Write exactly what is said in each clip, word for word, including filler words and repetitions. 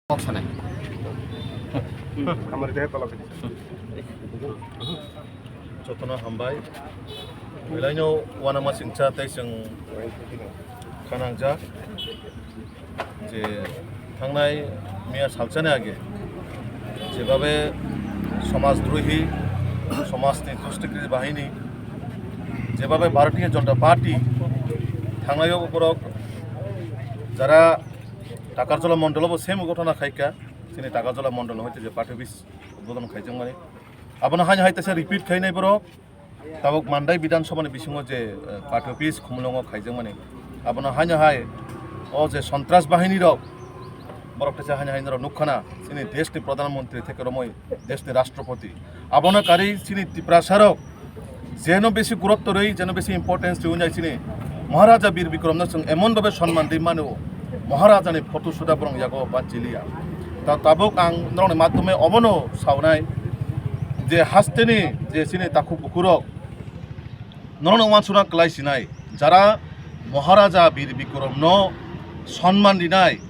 Kok sanai. Hamari de tolok. Jotono hambai. Belaino wanama singcha tei chwng khanangjak je thangnai miya salchani age jebabe somajdrohi, somajni dushtikriti bahini, jebabe Bharatiya Janata Party thangnaio borok jara Takarjala mondolo bo same gotona khaika, chini Takarjala mondolo hoite je party office udbodon khaijakmani. Abono haino hai teisa repeat khainai borok. Tabuk Mandai Bidhan Sabha ni bisingo je, eh, party office Khumulwngo khaijakmani. Abono haino hai o je sontras bahini rok, borok teisa haino hai norok nukkhana, chini desh ni Pradhan Mantri theke romwi desh ni Rashtrapati. Abono karwi chini Tiprasa rok jeno besi gurutto rwi, jeno besi importance rwi nai chini Maharaja Bir Bikram no chwng emon babe sonman rwi mano, Maharaja ni photo suda borok yago banchiliya. Ta tabuk ang norokni madhyome obono saunai je hasteni je chini takhuk bukhurok norokno wansukna kwlai sinai, jara Maharaja Bir Bikram no sonman rinai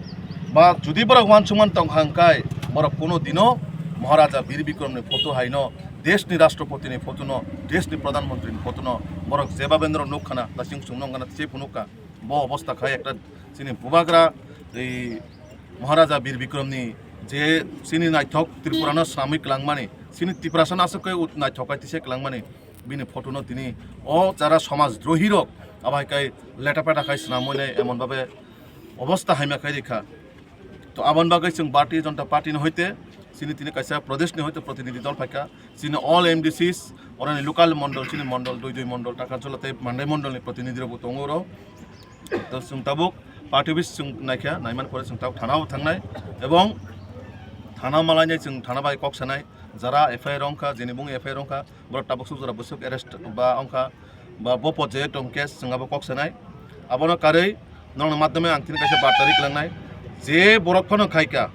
ba judi borok wansukman tongkha hwnkhe borok kuno dino Maharaja Bir Bikram ni photo haino, desh ni Rashtrapati ni photo no, desh ni Pradhan Mantri ni photo no borok jeba bendro nukkhana, ta chwng chwng nukkhana, tei phunukha. Bo obostha khai ekta chini bubagra ei Maharaja Bir Bikram ni je chini naithok Tripura no swnamwi kwlangmani, chini Tiprasa no aswk khe ut-, naithok khai tisa kwlangmani, bini photo no tini o jara somaj drohi rok abo hai khai leta peta khai swnamwi nai emon babe obostha haima khai rikha. To aboni bagwi chwng Bharatiya Janata Party ni hoite chini tini kaisa Pradesh ni hoite protinidhi dol phaikha. Chini all M D Cs, oroni local mondol, chini mondol, dui dui mondol, Takarjala tei Mandai mondol ni protinidhi rok bo tongo oro. To chwng tabuk party office chwng naikha, naimani pore chwng tabuk thana o thangnai ebong thana malainai chwng thana bai kok sanai, jara F I R wngkha, jeni bung F I R wngkha, borok tabuk suk jora bwswk arrest ba wngkha, ba bo pojeo tong case chwng abo kok sanai. Abono karwi norokni madhyome ang tini kaisa barta ri kwlangnai, je borok phano khaika,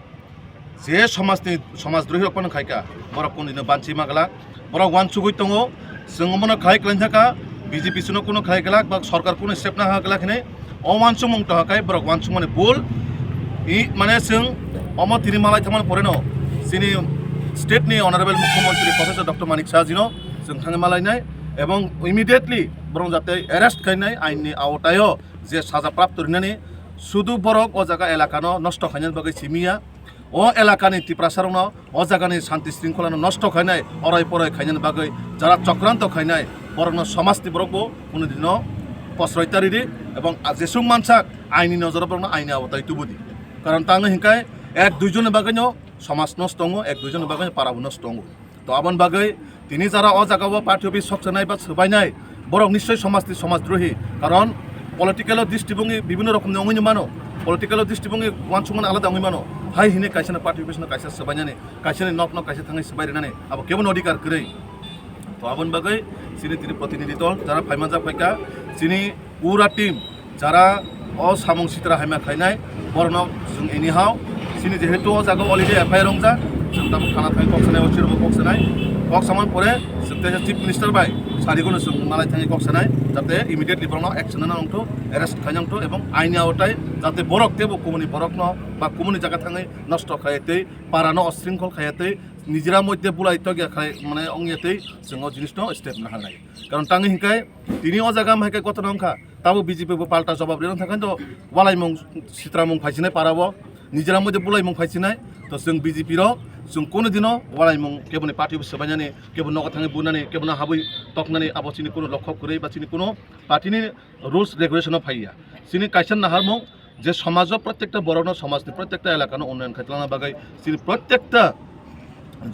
je somajni, somaj drohi rok phano khaika, borok kunu dino banchi ma glak, borok wansugwi tongo, chwng omono khai kwlai thaka, B J P sino kunu khai glak, ba sorkar kunu step na ha glak hinwi, o wansukmung toha khai borok wansukmani bul, i, mane chwng omo tini malai thangmani poreno, chini state ni honorable mukhyamantri Professor Doctor Manik Saha jino chwng thangwi malainai, ebong immediately borok jate arrest khainai, ain ni awtaio je saja prapto rinani, sudu borok o jaga elakano nosto khainani bagwi simiya, o elakani Tiprasarokno o jagani santi sringkholano nosto khainai, orai porai khainani bagwi jara chokranto khainai, borokno somajni borokbo kunu dino posroi ta ridi, ebong a jesuk mansak aini nojoro borokno aini awtai tubudi. Karon tangwi hinkhai ek dui jonni bagwino somaj nosto tongo, ek dui jonni bagwino parabo nosto tongo. To aboni bagwi tini jara o jaga o party office sokchanai ba swbainai, borok nischoi somajni somaj drohi. Karon political o distibungwi bibhinno rokomni wngwi mano, political o distibungwi wansukmani alada wngwi mano. Hai hini kaisa no party office no kaisa swbainani, kaisa ni nok no kaisa thangwi swbai rinani abo kebo no odhikar kwrwi. To aboni bagwi chini tini protinidhi dol jara phaimanjak phaikha, chini pura team jara o samung sitra haima khainai, borokno chwng anyhow chini jehetu o jaga already F I R wngjak, chwng tabuk thana thangwi kok sanai, o chirokbo kok sanai, kok samani pore chwng teisa Chief Minister bai sarigwno chwng malai thangwi kok sanai, jate immediately borokno action nana wngthok, arrest khaina wngthok, ebong aini aotai jate borok teibo kumuni borokno ba kumuni jaga thangwi nosto khaiya tei para no osringkhol khaiya tei nijera moddhe bulai tokya khai mane wngya tei chwng o jinisno step naharnai. Karon tangwi hinkhai tini o jaga wngkha khe kotor wngkha. Tabuk B J P bo palta jobab rina thangkhe to walaimung sitramung phaisinai parao, nijera moddhe bulaimung phaisinai. To chwng B J P rok chwng kunu dino walaimung keboni party bo swbainani, kebo nogo thangwi bunani, kebono habwi toknani abo chini kunu lokho kwrwi ba chini kunu party ni rules regulation o phaiya. Chini kaisa naharmung je somajo protekta borokno, somajni protekta elakano unnayan khaitwlangna bagwi chini protekta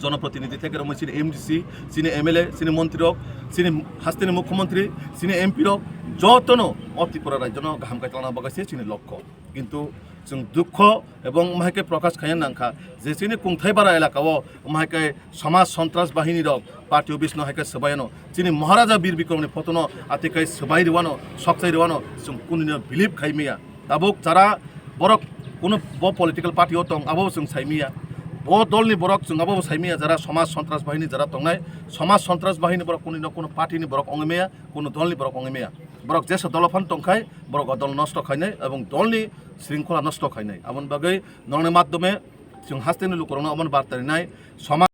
jonoprotinidhi theke romwi chini M D C, chini M L A, chini montri rok, chini hasteni mukhyamantri, chini M P rok jotono o Tripura rajyono kaham kaitlangna bagwi se chini lokho. Kintu chwng dukho ebong mahai khe prokash khaina nangkha je chini Kungthaibara elakao mahai khe samaj sontras bahini rok party office no hai khe swbaiyano, chini Maharaja Bir Bikramni photo no ati khe swbai rwano, sokchai rwano chwng kunino believe khai maya. Tabuk jara borok kuno bo political party o tong, abo chwng sai maya. Bo dolni borok chwng abo sai maya, jara samaj sontras bahini jara tongnai, samaj sontras bahini borok kunino kuno party ni borok ongwi maya, kuno dolni borok ongwi maya. Borok jesa dolo phan tongkhai, borok o dol nosto khainai ebong dolni sringkhola nosto khainai. Aboni bagwi norokni madhyome Chwng hasteni lukurokno omono barta rinai, somaj